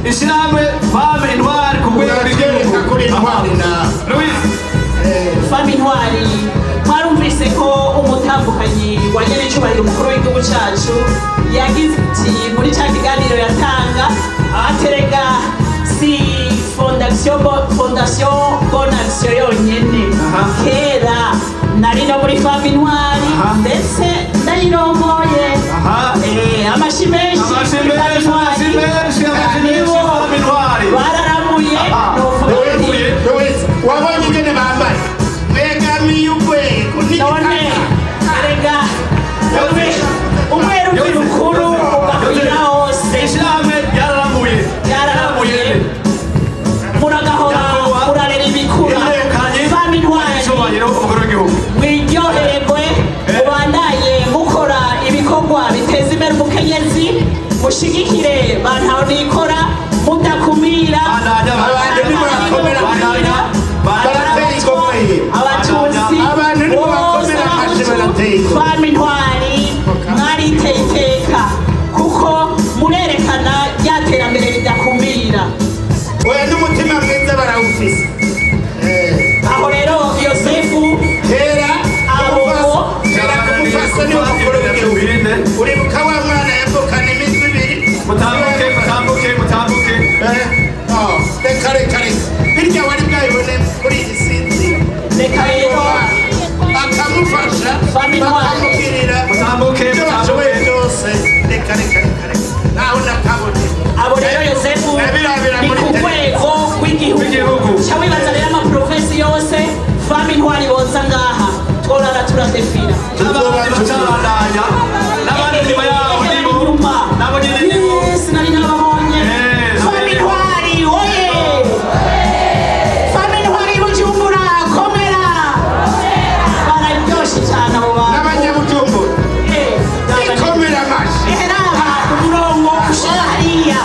Ishyirahamwe Femme Intwari ku rwego rw'igihugu. Kuri Intwari na Louise. Femme Intwari, mwarumvise ko umutambukanyi wa nyenicubahiro umukuru w'igihugu cacu yagize ati muri ca kiganiro yatanga aterega si fondation Bonne Action yonyene, kera nari no muri Femme Intwari ndetse ndayirongoye. Amashi menshi Amashi menshi, amashi menshi, amashi menshi, Femme Intwari. Bararamuye novuga nti Louise, wabonye ingene bambaye begamiye urwego? None erega umweru rukuru ugakwira hose. Ishyirahamwe ryararamuye. Ryararamuye, muragahora murarera ibikura. Femme Intwari, Icyubahiro umukuru w'igihugu. Mwiryoherwe, mubandanye mukora ibikorwa biteza imbere umukenyezi, mushigikire bantaho nikora mudakumira. Bandanya. Abantu ntibakomera. Bandanya. Barateye igomwe. Abatutsi Abantu bose, ntibakomera amashyi, Abahutu, barateye igomwe. Femme Intwari mwariteye iteka kuko murerekana rya terambere ridakumira. Oya, n'umutima mwiza barawufise. Aho rero Yosefu Kera Abo kera ku mufasoni w'umukuru w'igihugu, uribuka wa mwana yavukana imitwe ibiri? Mutambuke, mutambuke, mutambuke. Oh, reka reka reka, birya wari bwabibone kuri iyi sinzi. Reka rero Bakamufasha, Femme Intwari. bakamugirira Mutambuke, ibyo bashoboye mutambuke. byose. Reka reka reka reka, naho nakabone. Abo rero Yosefu Nabirabira ni muri ku rwego rw'igihugu. Rw'igihugu. Ca wibaza rero amaprovensi yose Femme Intwari boza ngaha, tworara turadefira. N'abandi bacabandanya, n'abandi inyuma yaho nibo, Inyuma. nabo nyene nibo. Yes, nari nababonye. Femme Intwari oye! Femme Intwari Bujumbura, komera! Bararyoshe cyane abo bantu. N'abanyabujumbura ikomera amashyi. Eheraba umurongo ushira hariya,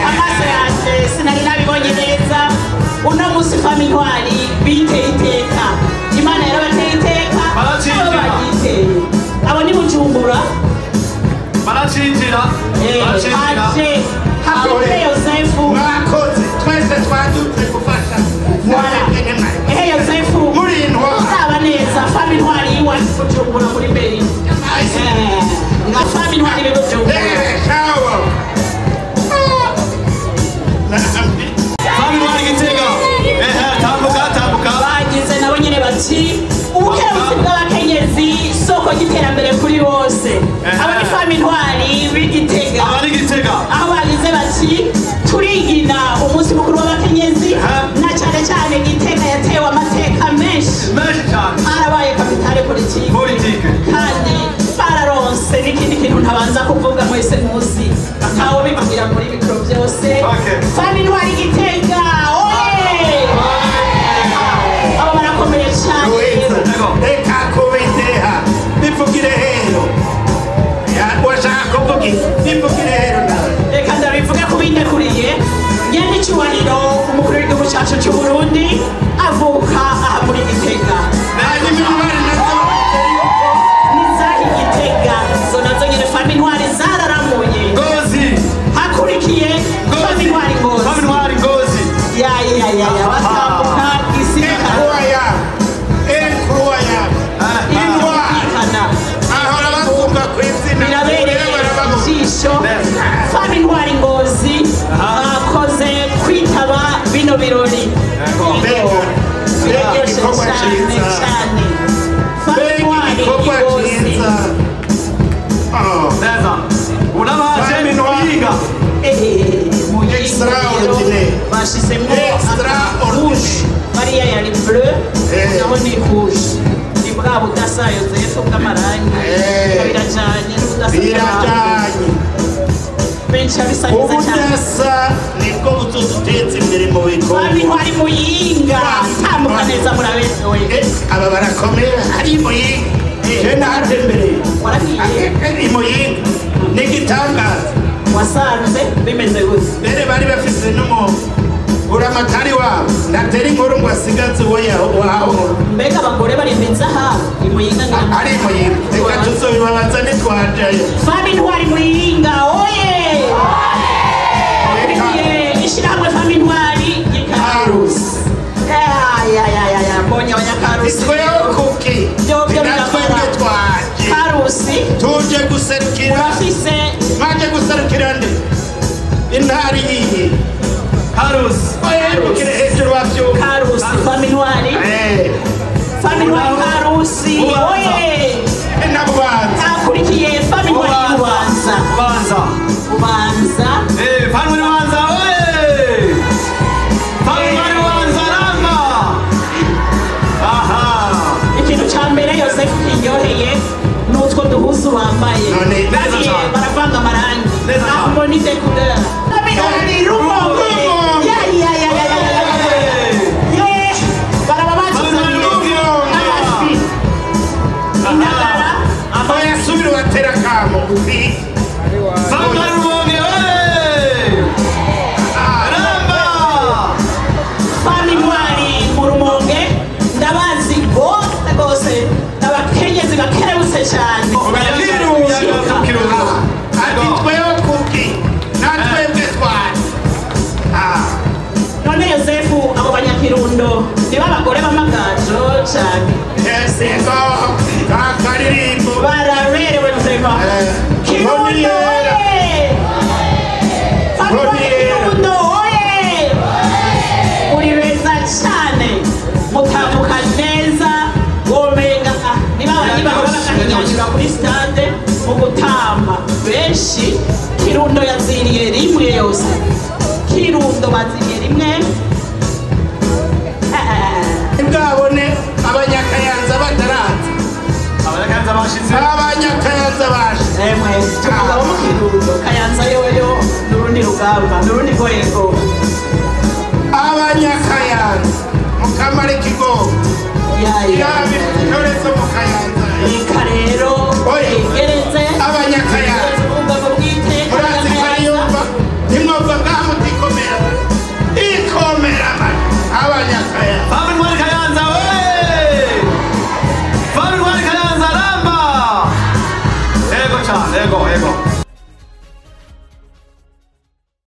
amaso yanjye sinari nabibonye neza. Uno munsi Femme Intwari biteye iteka, Imana yarabateye iteka. Baracinjira. Nabo baryiteye, abo ni Bujumbura. Baracinjira. Baracinjira. Haje hakure Yosefu. Mwakoze, twese twadutse gufasha. Voilà. Ehe Yosefu, Muri Intwari. Uraba neza Femme Intwari y'iwacu Bujumbura muri mbere nka Femme Intwari b'i Bujumbura. Shawo. Femme Intwari Gitega, ehe, tambuka, tambuka. Bagize nabo nyine bati ubukerebutsi bw'abakenyezi isoko ry'iterambere kuri bose. Abo ni Femme Intwari b'Igitega. Abari Gitega. Aho bagize bati turigina umunsi mukuru w'abakenyezi, na cyane cyane Gitega yatewe amateka menshi. Menshi cyane. Harabaye capitale politique. Politike. Kandi bararonse n'ikindi kintu ntabanza kuvuga, mwese muzi, ntawe bivugira muri mikoro byose. Femme Intwari Gitega oye! Abo barakomeye cyane rero. Reka kubideha, bivugire hero. Washaka kuvuga iki? Bivugire hero nawe. Reka ndabivuge kubindekuriye. Nyene icyubahiro umukuru w'igihugu cyacu cy'u Burundi avuka aha muri Gitega. Hanyuma Intwari nazo Nizaha Igitega, izo nazo nyene Femme Intwari zararamuye. Ngozi. Hakurikiye Femme Intwari Femme Ngozi. Intwari Ngozi. Ya ya ya ya, batambuka gisirikare. Incroyable, incroyable, Intwari. Birumvikana. Ahora bakumva ku izina. Birabereye Rero barabavuga. ijisho. Femme Intwari Ngozi bakoze kwitaba bino birori. Mbega mbega Biraryoshe igikorwa cyane cyiza! cyane. Femme Mbega Intwari igikorwa Ngozi. cyiza! Oh. Neza, unabaje Femme Intwari. Muyinga. Muyinga rero Extraordinaire. bashizemo Extraordinaire. rouge, bariya yari bleu, naho ni rouge, ni bwa budasa Yozefu bw'amarangi. Birajanye n'ubudasa bw'abantu. Birajanye. Benshi bisa neza cyane. Ubudasa nibwo buzoduteza imbere mu bikorwa. Femme Intwari Muyinga, tambuka neza, muraberewe. Aba barakomeye, ari Muyinga, je nahatembereye. Waragiye? I Muyinga ni igitangaza. Wasanze bimeze gute? Mbere bari bafise n'umu buramatari wabo ndatera inkuru ngo asigaze uwo wahahora. Mbega abagore barimba inzahabu i Muyinga ngira? Ari Muyinga, reka tuzobibabaza nitwajayo. Femme Intwari Muyinga oye! Reka. Akurikiye belle couleur. Rumonge. Ya ya ya ya ya ya. Ye, baraba batuzaniye amafi, indagara. Oyasubira ubatera akamo. Famintwari Rumonge, oye! Ramba! Famintwari mu Rumonge, ndabazi rwose rwose, abakenyezi bakerebutse cyane. Kirundo. Ati twewe kuki natwebwe twari. None Yosefu, abo banyakirundo nibo abagore b'amagajo cyane? Ego, akaririmbo. Baraberewe vraiment. Kirundo oye! Famintwari Kirundo oye! Uri beza cyane, mutambuka neza, womenga niba abandi bahora bakahinyanyura kuri stade mu gutamba benshi. Kirundo yaziriye rimwe yose, Kirundo baziriye rimwe. Bwabone abanyakayanza bataraza. Abanyakayanza bashitse. Abanyakayanza baje. Emwe, tuvuga bo mu Kirundo, Kayanza yoyo n'urundi rugamba, n'urundi rwego. Abanyakayanza mukamara ikigo. Yaya.